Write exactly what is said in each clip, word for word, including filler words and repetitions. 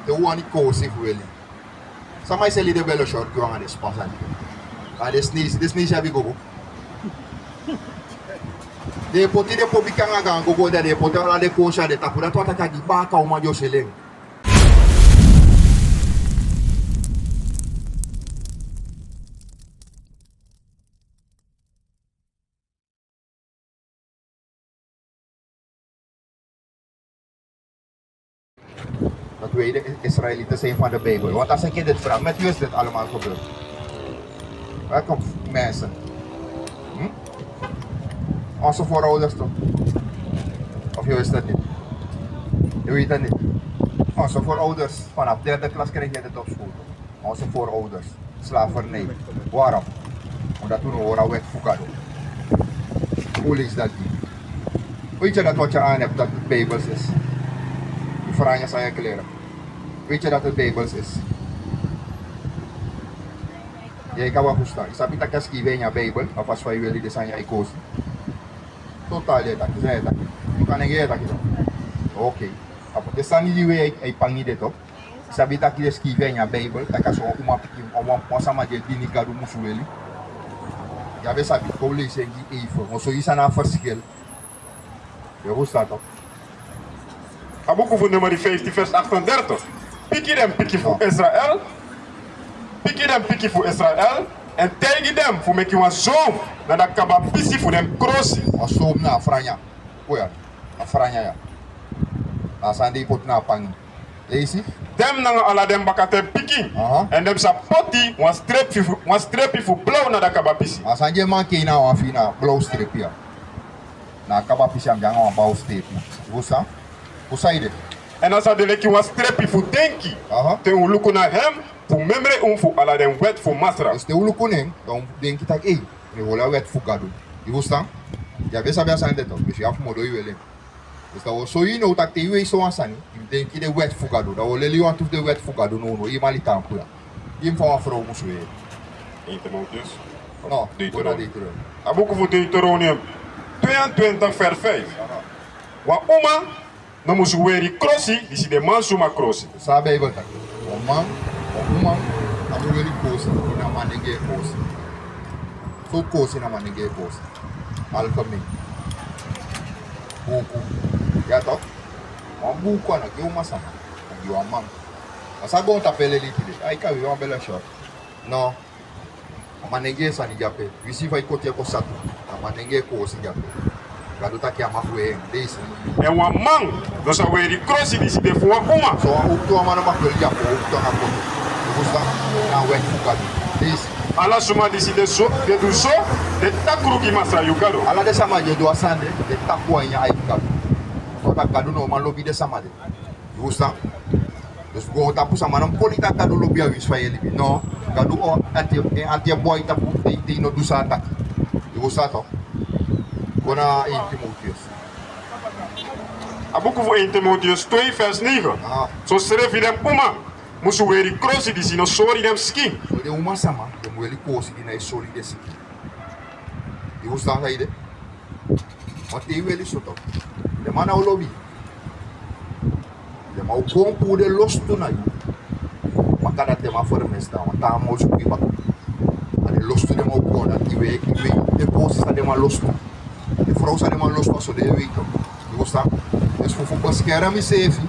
Te un wani koosi fu weli. Sama e seli den belo short wan anga den span sani. A den sneisi, den sneisi abi gogo. Den e poti den pobiki anga gaan gogo, dan den e poti ala den koosi a den tapu. Dati wani taki a gi baka uman di o seli en. Dat wij de Israëlieten zijn van de Bijbel. Want als ik je dit vraag, met wie is dit allemaal gebeurd? Welke mensen? Hm? Onze voorouders toch? Of je wist het niet? Je weet het niet. Onze voorouders, vanaf derde klas kreeg je dit op school. Onze voorouders, slavernij. Waarom? Omdat we no hori a wet fu Gado. Hoe lees dat die? Weet je dat wat je aan hebt, dat het Bijbels is? Die franya san yu e klere. Weet je dat het Bijbels is? Yu e kaba fusutan. Yu sabi taki a skiifi ini a Bijbel, a fasi fa yu e lei den sani ya e kosi. Totaal yu e taki, san yu e taki. Yu kan nengre yu e taki toch. Oké. A fu den sani di wi e, e pangi de toch. Sabi taki den skiifi a ini a Bijbel, taki a so wan umapikin, wan, wan sama di e dini Gado musu weli. Yu á be sabi, kon leisi en gi yu even. Wan so yu sa na a verschil. Yu e fusutan toch. A buku fu Numeri vijftien vers achtendertig. Piki den piki fu Israel. Piki den piki fu Israel. Èn taigi den fu meki wan zoom na a kaba pisi fu den krosi. Wan zoom na a franya. Kon ya. A franya ya. Na a sani di yu poti na a pangi. Leisi. Den nanga ala den bakaten pikin. Aha. Èn den sa poti wan strepi fu, wan strepi fu blaw na a kaba pisi. A sani di e mankei na wan fina blaw strepi ya. Na a kaba pisi a mus de nanga wan blaw strepi. Yu fusutan? Fu san ede? Èn a sa de leki wan strepi fu denki. Aha. Te un luku na en, fu memre un fu ala den wet fu Masra. Dus te un luku na en, dan un denki taki, ei, mi e hori a wet fu Gado. Yu fusutan? Yu á be sabi a sani de toch, dus yu abi fu modo yu weli en. Dus dan wi o sori yu now taki te yu weri sowan sani, yu mus denki den wet fu Gado. Dan wi o leli yu wantu fu den wet fu Gado now, now yu man libi tapu ya. Gi mi fa wan frow musu weri. Eén Timotheus. No, Deuteronomium. Go na Deuteronomium. A buku fu Deuteronomium, tweeëntwintig vers vijf. Aha. Wan uma no musu weri krosi disi de mansma krosi. San a Bijbel taki? Wan man, wan uma, a mu weri kosi, na manengee kosi. So kosi na manengee kosi. Algemeen. Buku. Ya toch? Wan buku a no gi umasma. A gi wan man. A san goontapu e leli tide. Ai, kan wi wan bele short. No. A manengee sani de ape. Wi si fa yu koti en kon satu. A manengee kosi de ape. Gado taki a man fu en, leisi. Èn wan man no sa weri krosi disi de fu wan uma. So wan uktu a man no mag weri de ape, uktu a man koto. Yu fusutan? Na wet fu Gado. Leisi. Ala suma disi de so, de du so, de takru gi Masra yu Gado. Ala den sama di e du a sani de, de takru a ini a ai fu Gado. So dati Gado no man lobi den sama de. Yu fusutan? Dus goontapu sama no mu poli taki Gado lobi a winsi fa yu e libi. No, Gado o ati, en ati e bun a yu tapu te, te yu no du san a taki. Yu fusutan toch? Go na één Timotheus. A buku fu één Timotheus twee vers negen. Aha. Sosrefi den uma musu weri krosi disi no sori den skin. So den umasma, den mu weri kosi di no e sori den skin. Yu fusutan san ede? Ma te yu weri so toch, den man ná o lobi yu. Den man o kon puru den lostu na yu. Baka dati den man fermesi, dan wan taa man o suku yu baka. A den lostu den man o kon, dati yu weri, yu weri den kosi san den man lostu. Den frow san den man lostu, a so den e weri toch. Yu fusutan? Dus fu, fu beskermi yuseefi,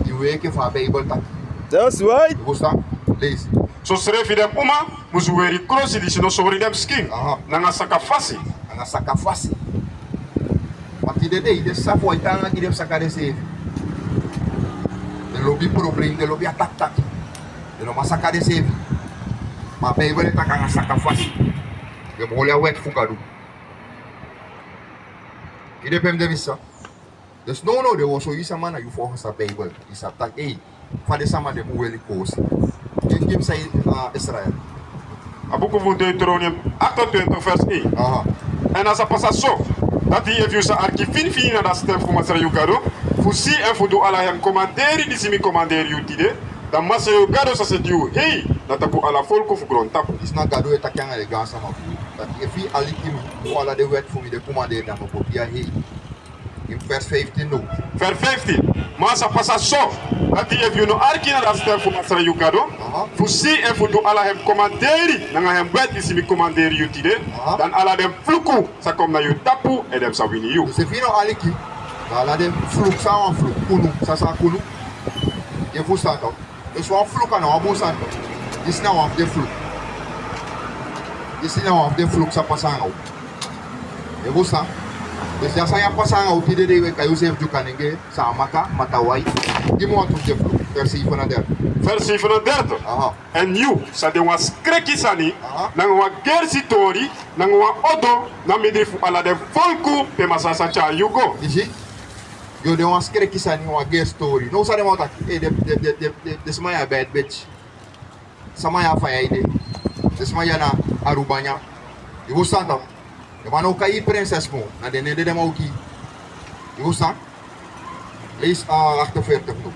yu weri enke fa a Bijbel taki. That's right. Yu fusutan? Leisi. Sosrefi den uma musu weri krosi disi no sori den skin. Aha. Nanga saka fasi. Nanga saka fasi. Ma tide dei, den sisa fu wi e tan anga gi den fu saka denseefi. Den lobi problem, den lobi a takitaki. Den no man saka denseefi. Ma Bijbel e taki nanga saka fasi. Den mu hori a wet fu Gado. Yu de pe mi de, mi sisa? Dus nownow den wi o sori yu sama na yu folgens a Bijbel. Yu sabi taki, ei, fa den sama de mu weri kosi. Gi mi, gi mi san, a, Israel. A buku fu Deuteronomium achtentwintig vers één. Aha. Èn a sa pasa so, dati efu yu sa arki finifini na a sten fu Masra yu Gado, fu si èn fu du ala en komanderi disi mi komanderi yu tide, dan Masra yu Gado sa seti yu hei na tapu ala folku fu grontapu. Disi na Gado e taki anga den gaansama fu yu. Dati efu yu aliki mi, du ala den wet fu mi, den komanderi, dan mi o poti yu a hei. In vers vijftien now. Vers vijftien. Ma a sa pasa so, dati efu yu no arki na a stem fu Masra yu Gado, aha, fu si efu du ala en komanderi nanga en wet disi mi komanderi yu tide, aha, dan ala den fluku sa kon na yu tapu, èn den sa wini yu. Dus efu yu no arki, dan ala den fluku, san wan fluku, kunu, san san kunu. Yu e fusutan? Dus wan fluku a no wan bun sani. Disi na wan fu den fluku. Disi na wan fu den fluku san pasa nanga wi. Yu e fusutan? Dus a sani ya pasa nanga wi tide dei, wi e kai useefi Dyukanenge, Saamaka, Matawai. Gi mi wan tu fu den fluku. Vers zevenendertig. Vers zevenendertig. Aha. Èn yu sa de wan skreki sani, aha, nanga wan gersi tori, nanga wan odo na mindri fu ala den folku pe Masra sa tyari yu go. Yu si? Yu o de wan skreki sani, wan gersi tori. Now san den man o taki, eh, den, den, den, den, den, den sma ya ben e beti. Sama ya fa ya ede. Den sma ya na Arubanya. Yu e fusutan? Den man no o kai yu prinses moo. Na den nen de den man o gi yu. Yu e fusutan? Leisi, ah, achtenveertig now.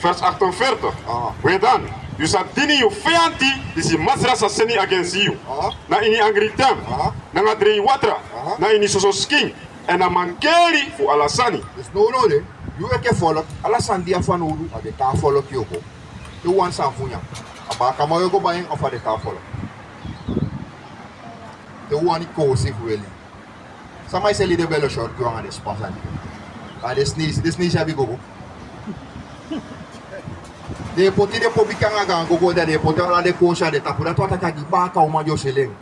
Vers achtenveertig. Ah. We dan, yu sa dini yu feyanti disi Masra sa seni against yu. Ah. Na ini angritem. Ah. Nanga dreiwatra. Ah. Na ini soso skin. Èn a mangeri fu ala sani. Dus now now de, yu enke folku, ala sani di yu abi fanowdu, a den taa folku yu o go. Te wan sani fu nyan, a baakaman yu o go bai en, of a den taa folku. Te wan koosi fu weli. Sama e seli den belo short yu anga den spa sani. A den sneisi, den sneisi abi gogo. Den e poti den pobiki anga gaan gogo, dan den e poti ala den koosi a den tapu, dati wani taki a gi baaka uman di o seli en.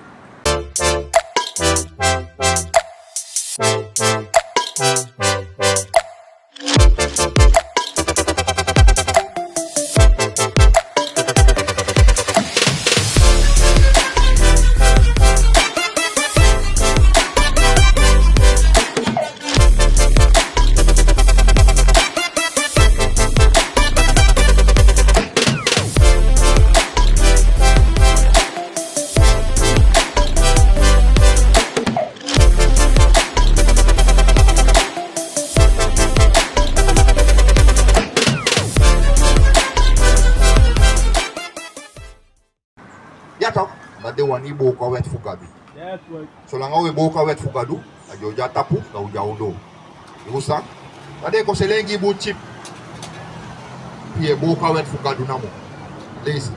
Ya toch, ma den wani booko a wet fu Gadu. Solanga wi e booko a wet fu Gadu, a den o de a tapu, na wi de a ondoo. Yu e fusutan? Ma den e kon seli en gi yu bun cheap. Yu e booko a wet fu Gadu namo. Leisi.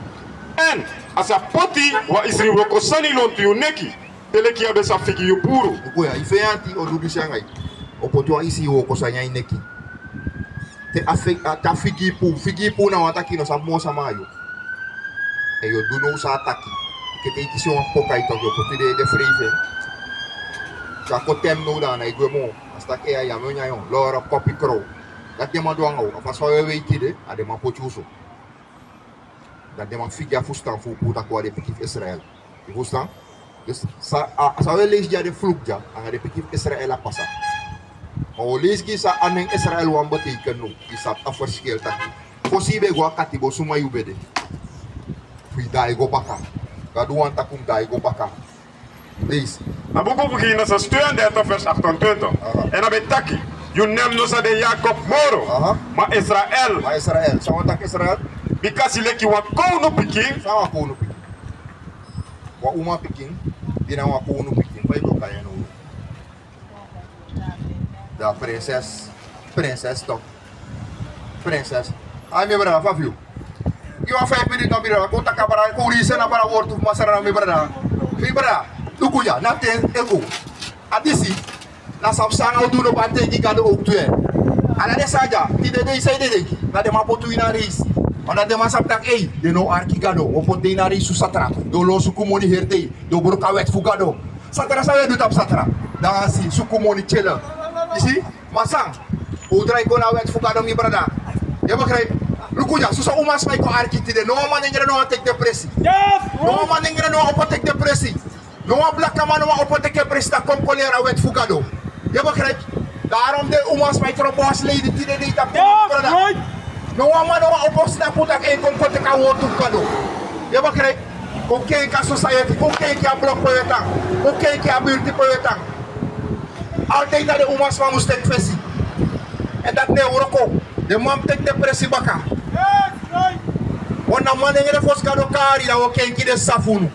Èn a sa poti wan isri wroko sani lontu yu neki, te leki yu á be sa figi yu puru. Luku ya, yu feyanti o du disi anga yu. O poti wan isri wroko sani a yu neki. Te a fi-, a, te a figi yu puru, figi yu puru na wani taki yu no sabi moo sama a yu. Èn yu o du now san a taki. Enke te yu kisi wan poka yu toki, yu o poti den ede frei fu en. Te a kon ten now dan a ná e gwe moo. A sa taki, eh, a ya mi o nyan yu, loro kopi krow. Dati den man du anga wi, a fasi fa wi e wei tide, a den man poti wi so. Dan den man figi a fusutan fu wi puru taki wi na den pikin fu Israel. Yu fusutan? Dus san, a, san wi e leisi dya, den fluku dya, anga den pikin fu Israel a pasa. Ma wi o leisi gi san a nen Israel wani betekent now, yu sabi a verschil taki. Fosi yu be go a katibo, suma yu be de? Fu yu daai go baka. Gadu wani taki un daai go baka. Leisi. A buku fu Genesi tweeëndertig vers achtentwintig. Aha. Èn a be taki, yu nen no sa de Yakob moro, aha, ma Israel. Ma Israel. San wani taki Israel? Bika yu leki wan kownu pikin. San wan kownu pikin? Wan uman pikin, di na wan kownu pikin, fa yu o kai en now? Da prinses, prinses toch. Prinses. Ai, mi brada, fa fu yu? Gi wan feifi miniti, mi brada. Kon taki a brada, kon reason a brada wortu fu Masra, mi brada. Mi brada, luku ya, na ten e go. A disi, na san psa nanga wi, du no bari tenki Gado ook tu. Ala den sani dya, tide dei san yu e denki, na den man poti wi na reisi. Ma na den man sabi taki, ei, den no o arki Gado, wi o poti den na reisi tu satra. Den o lon suku moni heri dei, den o broko a wet fu Gado. Satra, san wi e du tapu satra? Dansi, suku moni, tyele. Yu si? Ma san, un drai go na a wet fu Gado, mi brada. Yu e begrijp? Luku dya, soso umasma e kon arki tide. No wan manengre no wani teki den presi. Yes, bro. No wan manengre no wani opo teki den presi. No wan blakaman no wani opo teki en presi taki kon leri a wet fu Gado. Yu e begrijp? Daarom den umasma e tron boss lady tide dei tapu, yes, brada. Right. No wan man no wani opo sitapu taki en kon, kon teki a wortu fu Gado. Yu e begrijp? Kon kenki a society, kon kenki a blok pe wi e tan, kon kenki a birti pe wi e tan. Altijd na den umasma mus teki fesi. Èn dati na en wroko. Den man mus teki den presi baka. Wan na manengre fosi Gado kari, dan wi o kenki den sisa fu unu.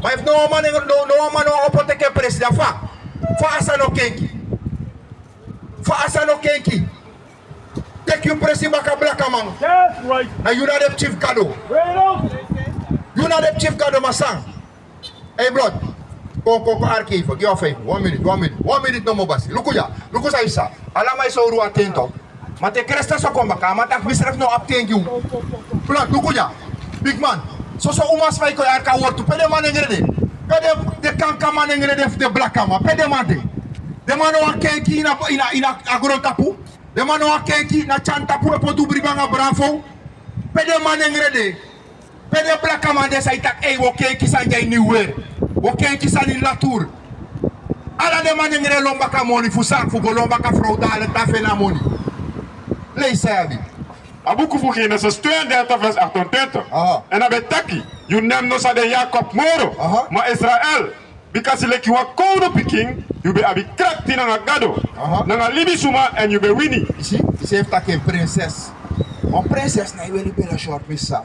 Ma efu no wan manengre, no, no wan man no wani opo teki en presi, dan fa? Fa a sani o kenki? Fa a sani o kenki? Teki yu presi baka, blakaman. Na yu na den pikin fu Gado. Yu na den pikin fu Gado, ma san? Ei, blot. Kon, kon, kon, arki fu gi wan feifi. Wan miniti, wan miniti, wan miniti nomo, basi. Luku ya, luku san yu sa. Ala man e sori wan ten tok. Ma te Krestes o kon baka, a man taki: Misrefi no abi ten gi unu. Blot, luku ya. Bigi man, soso uman sma e kon e arki a wortu. Pe den manengre de? Pe den, den kankan manengre de fu den blakaman? Pe den man de? Den man no wani kenki ini a, ini a, ini a grontapu. Den man no wani kenki na tyan tapu, e poti bribi nanga bravo. Pe den manengre de? Pe den blakaman de san e taki: Ei, wi o kenki san di a ini wi weri. Wi o kenki san ini laturu. Ala den manengre lon baka moni. Fu san? Fu go lon baka frow, dati ala tafe na moni. Leisi san yu abi. A buku fu Genesis tweeëndertig vers achtentwintig. Aha. Èn a ben taki: Yu nen no sa de Yakob moro, aha, ma Israel. Bika leki wan kownu pikin, yu ben abi krakti nanga Gado, aha, nanga libisuma, èn yu ben wini. Yu si, yu seefi taki en prinses. Wan prinses na e weri bele short, mi sa.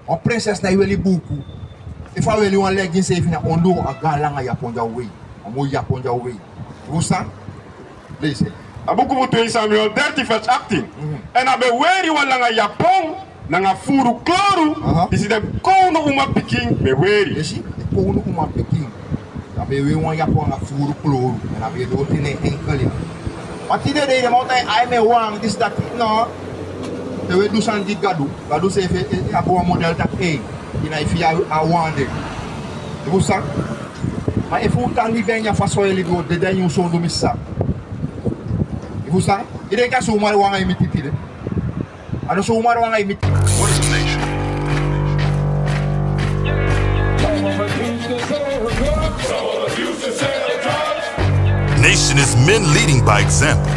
Wan prinses na e weri buuku. Efu a weri wan legging seefi, na ondoo a gaan langa yapon di a o wei. A moi yapon di a o wei. Yu sa? Leisi. A buku fu twee Samuel dertien vers achttien. Mhm. Èn a ben weri wan langa yapon nanga furu kloru, aha, disi den kownu uman pikin ben weri. Yu si, den kownu uman pikin. A ben weri wan yapon nanga furu kloru. Èn a ben doti na en enkel. Ma tide dei den man o taki: Ai, mi e wani disi, dati. No. Te wi e du sani gi Gadu, Gadu seefi e, e, e abi wan model taki: Ei, yu na e firi a wan de. Yu fusutan? Ma efu un tan libi a ini a fasi fa wi e libi, wi o dede a ini un sondu, mi sa. Yu fusutan? Yu denki a so un mari wan anga yu miti tide? A no so un mari wan anga yu miti. What is a nation? Nation is men leading by example.